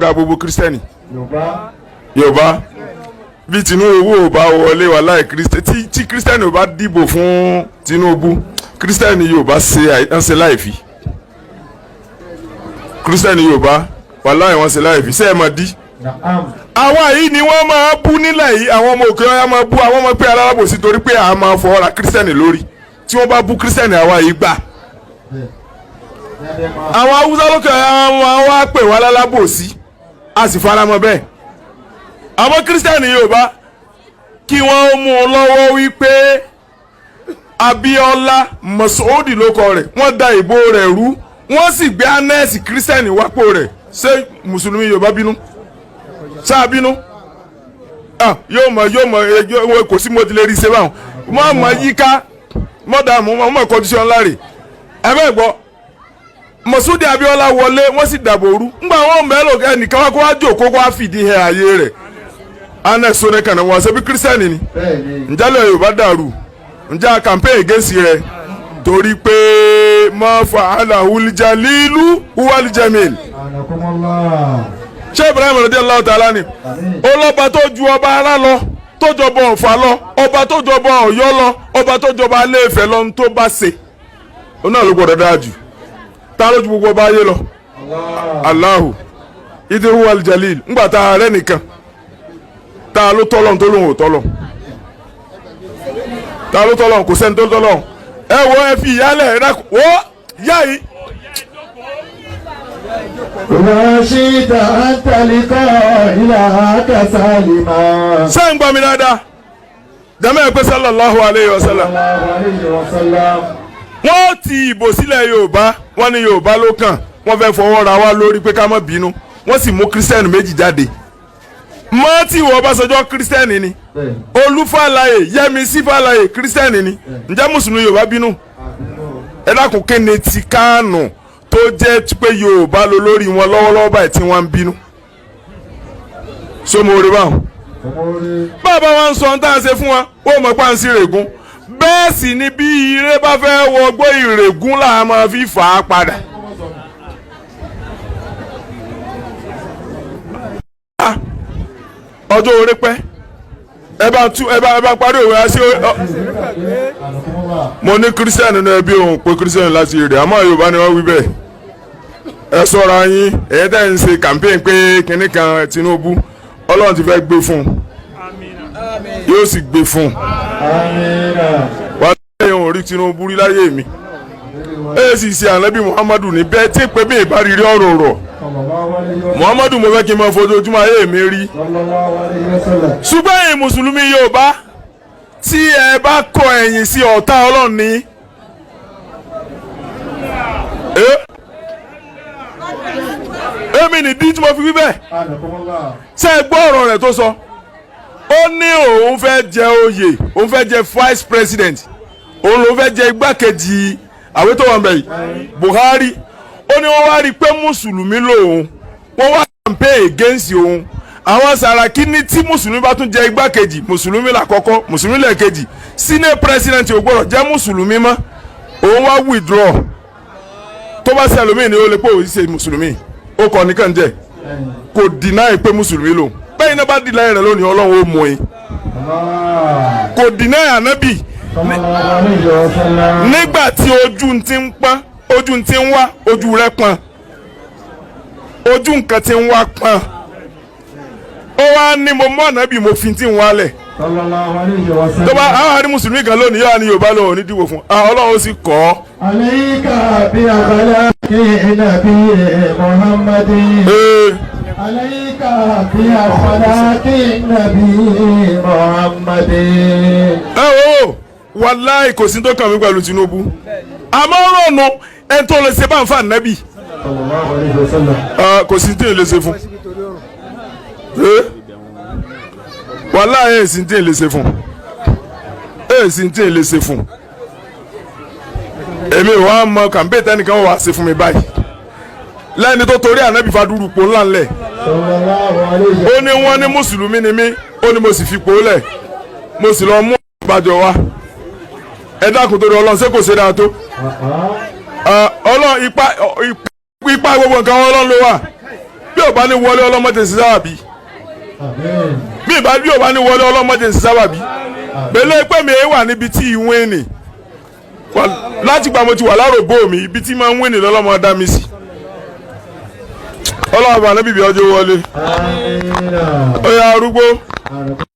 Lọ́gá gbogbo Kírísítẹ́nì Yorùbá, bí Tinubu ò bá wọlé wà láì Kírísítẹ́nì, tí Kírísítẹ́nì ò bá dìbò fún Tinubu, Kírísítẹ́nì Yorùbá ṣe ń ṣe láìfi. Kírísítẹ́nì Yorùbá wà láì wọ́n ṣe láìfi. Ṣé ẹ mọ̀ dí? Àwa yìí ni wọ́n máa bú nílẹ̀ yìí. Àwọn ọmọ òkè ọ̀yà máa bú àwọn ọmọ pé alábòsí, torí pé àwọn máa fọwọ́ ra Kírísítẹ́nì lórí. Tí wọ́n bá bú Kírísítẹ́nì, àwa yìí gbà. Àwọn Haúsá lókè ọ̀yà wọn wá pè wá lálábòsí, a sì faramọ́ bẹ́ẹ̀. Àwọn Kírísítẹ́nì Yorùbá, kí wọ́n mú un lọ́wọ́ wípé Abíọ́lá Mọ̀sódì ló kọ rẹ̀, wọ́n da ìbò rẹ̀ rú, wọ́n sì gbé anẹ́ẹ̀sì Kírísítẹ́nì wápò rẹ̀. Ṣé mùsùlùmí Yorùbá bínú? Sáà bínú? Ah, yóò mọ, yóò mọ, kò sí mo ti lè rí ṣe báwọn. Mọ mọ yíká mọ dààmú, mọ mọ kọjú sí ọ ńlá rè. Ẹ bẹ́ẹ̀ gbọ́, Mọ̀súdì Abíọ́lá wọlé, wọ́n sì dàbò rú. Ńgbà wọn mẹ́lò ẹnìkan wá kó wá jòkó, kó wá fìdí hẹ ààyè rẹ̀. Anẹ sọnẹ kànáà wọn ṣe bí Kírísítẹ́nì ni. Ǹjẹ́ Yorùbá dàrú? Ǹjẹ́ campaign against rẹ̀? Torí pé mọ́ fa'alahu jalilu huwal jamil. Ṣé Ibrahim radiyallahu ta'ala ni ọlọ́ba tó ju ọba ara lọ, tó jọba Ọ̀fà lọ, ọba tó jọba Ọ̀yọ́ lọ, ọba tó jọba Ilé-Ifẹ̀ lọ, ń tó bá ṣe ó náà ló gbọ́dọ̀ dáa jù. Tá ló ju gbogbo ọba ayé lọ? Allahu ìdí huwal jalil. Ńgbà tá a rẹ nìkan, tá a ló tọ́lọ̀ tó lóun ò tọ́lọ̀? Tá a ló tọ́lọ̀? Kò sẹ́ni tó tọ́lọ̀. Ẹ wo, ẹ fi ìyálẹ̀ ẹ dákun wọ́ yá yìí. وشئت أن تلقى إلهك سالما. Ṣé ń gbọ́ mi dáadáa? Jẹ́mẹ́ ẹ pé sallallahu alayhi wa sallam. الله عليه وسلم. Wọ́n ti ìbò sílẹ̀ Yorùbá, wọ́n ní Yorùbá ló kàn. Wọ́n fẹ́ fọwọ́ ra wá lórí pé ká má bínú. Wọ́n sì mú Kírísítẹ́nì méjì jáde. Mọ́tì wọ Ọbásanjọ́, Kírísítẹ́nì ni. Olúfàlàyé, Yẹmisí Fàlàyé, Kírísítẹ́nì ni. Ǹjẹ́ mùsùlùmí Yorùbá bínú? Ẹ dákun, kí ni ti Kánò tó jẹ́ pé Yorùbá ló lórí wọn lọ́wọ́lọ́wọ́ báyìí tí wọ́n ń bínú? Sómo orí báwọn bàbá wa ń sọ ohun tá à ń ṣe fún wa, ó mọ̀ pé à ń sí ìrègùn. Bẹ́ẹ̀ sì ni bí ire bá fẹ́ wọgbó, ìrègùn là á máa fi fà á padà. Ọjọ́ orí pẹ́. Ẹ bá tú, ẹ bá parí òwe àṣẹ. Mo ní Kírísítẹ́nì nínú ẹbí òun pé Kírísítẹ́nì láti rè, àmọ́ Yorùbá ni wọ́n wí bẹ́ẹ̀. Ẹ ṣọ́ra yín, ẹ̀yẹ́ tẹ́ ń ṣe campaign pé kinní kan Tinubu, Ọlọ́run ti fẹ́ gbé fún un, yóò sì gbé fún un. Wà á lẹ́yìn òun rí Tinubu rí láyé mi, ẹ sì ṣe ànábì Muhammadu ní bẹ́ẹ̀ tí pé bí ìbá rí ọ̀rọ̀ rọ̀ Muhammadu, mo fẹ́ kí n máa fojoojúmọ́ ayé mi rí. Ṣùgbọ́n ẹ̀yin mùsùlùmí Yorùbá tí ẹ bá kọ ẹ̀yìn sí ọ̀tá Ọlọ́run ní. Èmi nìdí tí mo fi wí bẹ́ẹ̀. Ṣé ẹ gbọ́ ọ̀rọ̀ rẹ̀ tó sọ? Ó ní òun fẹ́ jẹ oyè, òun fẹ́ jẹ vice president, òun ló fẹ́ jẹ igbákejì àwọn tó wà ń bẹ̀ yìí, Buhari. Ó ní wọ́n wá rí i pé mùsùlùmí lòun, wọ́n wá campaign against òun. Àwọn Sàràkí ní tí mùsùlùmí bá tún jẹ igbákejì, mùsùlùmí làkọ́kọ́, mùsùlùmí lẹ́ẹ̀kejì, senate president ò gbọ́dọ̀ jẹ́ mùsùlùmí mọ́. Òun wá withdraw. Tó bá ṣe ẹlòmíì ni ó lè pé òun ṣe mùsùlùmí, ó kọ́ nìkan jẹ́ kò deny pé mùsùlùmí lòun. Bẹ́ẹ̀ iná bá deny rẹ̀ lónìí, Ọlọ́run ó mú yín. Kò deny ànábì nígbà tí ojú ti ń pọ́n, ojú ti ń wá, ojú rẹ̀ pọ́n, ojú nǹkan ti ń wá pọ́n. Ó wá ní mo mọ́ ànábì, mo fi ti ń wálẹ̀. Tó bá àwọn àrí mùsùlùmí kan lónìí, yóò ní Yorùbá lòun ò ní dìbò fún Ọlọ́run, ó sì kọ́ ọ́. عليك بأخلاق نبي محمد. عليك بأخلاق النبي محمد. Ẹ wo, wàláì, kò sí tó kàn mí pẹ̀lú Tinubu, àmọ́ rọ̀nù ẹni tó lè ṣe bá ń fa nàbì. صلى الله عليه وسلم. Kò sí tí ì lè ṣe fún. Wàláì, ẹ̀ sì tí ì lè ṣe fún, ẹ̀ sì tí ì lè ṣe fún. Èmi wàá mọ campaign tẹnìkan wà ṣe fún mi báyìí lẹ́ni tó torí ànábì fadúrú pò ńlá ńlẹ̀. صلى الله عليه. Ó ní wọ́n ní mùsùlùmí ni mí, ó ní mo sì fipò lẹ̀, mo sì lọ mú ìbàjọ́ wa. Ẹ dákun, torí Ọlọ́run, ṣé kò ṣe dáa tó? Ọlọ́run, ipa gbogbo nǹkan Ọlọ́run ló wà. Bí Bí ò bá ní wọlé, ọlọ́mọdé sí sábàbí. Àmín. Bí ò bá ní wọlé, ọlọ́mọdé sí sábàbí. Pẹ̀lú pé mi wà níbi tí ìwé nì láti gbà mo ti wà láròbó mi, ibi tí máa ń wé ní lọ́lọ́mọ dá mi sí. Ọlọ́run bá níbi ọjọ́ wọlé. Àmín. Ó yá, arúgbó. Àmín.